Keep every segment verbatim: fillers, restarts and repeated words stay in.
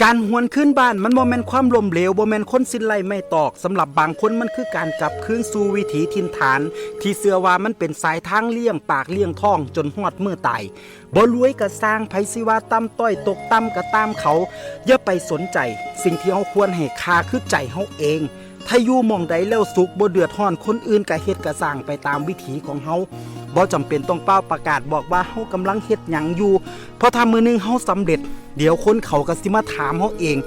การหวนคืนบ้านมันบ่แม่นความล้มเหลว บ่แม่นคนสิ้นไร้ไม้ตอก สำหรับบางคนมันคือการกลับคืนสู่วิถีถิ่นฐาน ที่เชื่อว่ามันเป็นสายทางเลี้ยงปากเลี้ยงท้องจนฮอดมื้อตาย บ่รวยก็ซ่าง ไผสิว่าต่ำต้อยตกต่ำก็ตามเขา อย่าไปสนใจ สิ่งที่เฮาควรให้ค่าคือใจเฮาเอง ถ้าอยู่หม่องใดแล้วสุข บ่เดือดร้อนคนอื่น ก็เฮ็ดก็ซ่างไปตามวิถีของเฮา บ่จำเป็นต้องเป่าประกาศบอกว่าเฮากำลังเฮ็ดหยังอยู่ เพราะถ้ามื้อหนึ่งเฮาสำเร็จ เดี๋ยวคนเขาก็สิมาถามเฮาเอง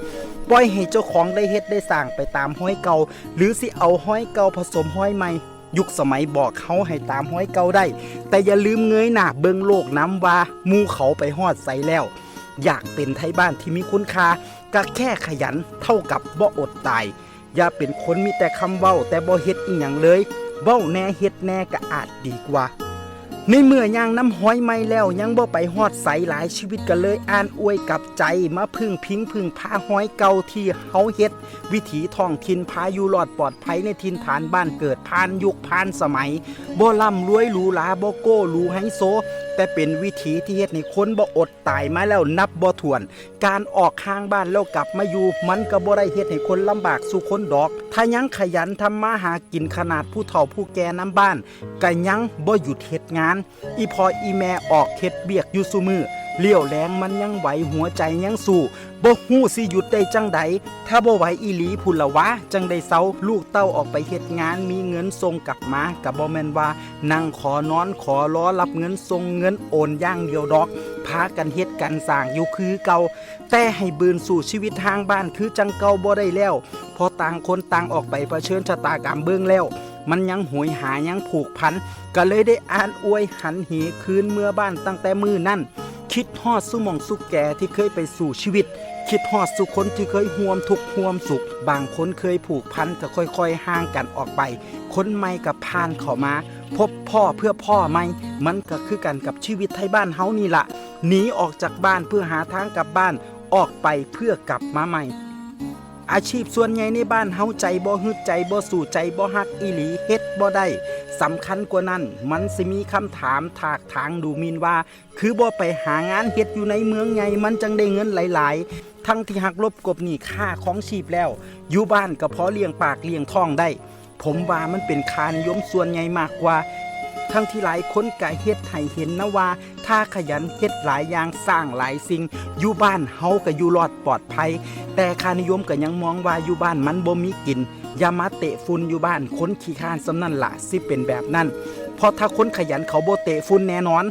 ปล่อยให้เจ้าของได้เฮ็ดได้ซ่างไปตามฮอยเก่า หรือสิเอาฮอยเก่าผสมฮอยใหม่ ยุคสมัยบอกเฮาให้ตามฮอยเก่าได้ แต่อย่าลืมเงยหน้าเบิ่งโลกนำว่าหมู่เขาไปฮอดไสแล้ว อยากเป็นไทบ้านที่มีคุณค่า ก็แค่ขยันเท่ากับบ่อดตาย อย่าเป็นคนมีแต่คำเว้าแต่บ่เฮ็ดอิหยังเลย เว้าแหน่เฮ็ดแหน่ก็อาจดีกว่า ในเมื่อย่างนำฮอยใหม่แล้วยังบ่ไปฮอดไส หลายชีวิตก็เลยอ่านอวยกลับใจ มาพึ่งพิงพึ่งพาฮอยเก่าที่เฮาเฮ็ด วิถีท้องถิ่นพาอยู่รอดปลอดภัยในถิ่นฐานบ้านเกิด ผ่านยุคผ่านสมัย บ่ร่ำรวยหรูหรา บ่โก้หรูไฮโซ แต่เป็นวิถีที่เฮ็ดให้คนบ่อดตายมาแล้วนับบ่ถ้วน การออกห่างบ้านแล้วกลับมาอยู่ มันก็บ่ได้เฮ็ดให้คนลำบากสู่คนดอก ถ้ายังขยันทำมาหากิน ขนาดผู้เฒ่าผู้แก่นำบ้านก็ยังบ่หยุดเฮ็ดงาน อีพ่ออีแม่ออกเฮ็ดเวียกอยู่ซุมื้อ เลี้ยวแลงมันยังไหว หัวใจยังสู้ บ่ฮู้สิหยุดได้จั่งใด ถ้าบ่ไหวอีหลีพุ้นละวะ จั่งได้เซา ลูกเต้าออกไปเฮ็ดงาน มีเงินส่งกลับมา ก็บ่แม่นว่านั่งขอนอนขอรอรับเงินส่งเงินโอนอย่างเดียวดอก พากันเฮ็ดกันซ่างอยู่คือเก่า แต่ให้บืนสู่ชีวิตห่างบ้านคือจั่งเก่าบ่ได้แล้ว เพราะต่างคนต่างออกไปเผชิญชะตากรรมเบิ่งแล้ว มันยังโหยหายังผูกพัน ก็เลยได้อ่านอวยหันเหคืนเมือบ้านตั้งแต่มื้อนั้น คิดฮอดสู่หม่องสู่แก่ที่เคยไปสู้ชีวิต คิดฮอดสู่คนที่เคยร่วมทุกข์ร่วมสุข บางคนเคยผูกพันก็ค่อยๆห่างกันออกไป คนใหม่ก็ผ่านเข้ามา พบพ้อเพื่อพ้อใหม่ มันก็คือกันกับชีวิตไทบ้านเฮานี่ล่ะ หนีออกจากบ้านเพื่อหาทางกลับบ้าน ออกไปเพื่อกลับมาใหม่ อาชีพส่วนใหญ่ในบ้านเฮา ใจบ่ฮึด ใจบ่สู้ ใจบ่ฮักอีหลี เฮ็ดบ่ได้ สำคัญกว่านั้น มันสิมีคำถามถากถางดูหมิ่นว่า คือบ่ไปหางานเฮ็ดอยู่ในเมืองใหญ่ มันจั่งได้เงินหลายๆ ทั้งที่หักลบกลบหนี้ค่าครองชีพแล้ว อยู่บ้านก็พอเลี้ยงปากเลี้ยงท้องได้ ผมว่ามันเป็นค่านิยมส่วนใหญ่มากกว่า ทั้งที่หลายคนก็เฮ็ดให้เห็นนะว่า ถ้าขยันเฮ็ดหลายอย่าง ซ่างหลายสิ่ง อยู่บ้านเฮาก็อยู่รอดปลอดภัย แต่ค่านิยมก็ยังมองว่าอยู่บ้านมันบ่มีกิน อย่ามาเตะฝุ่นอยู่บ้าน คนขี้คร้านส่ำนั้นล่ะสิเป็นแบบนั้น เพราะถ้าคนขยันเขาบ่เตะฝุ่นแน่นอน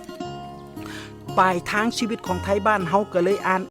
ปลายทางชีวิตของไทบ้านเฮาก็เลยอ่าน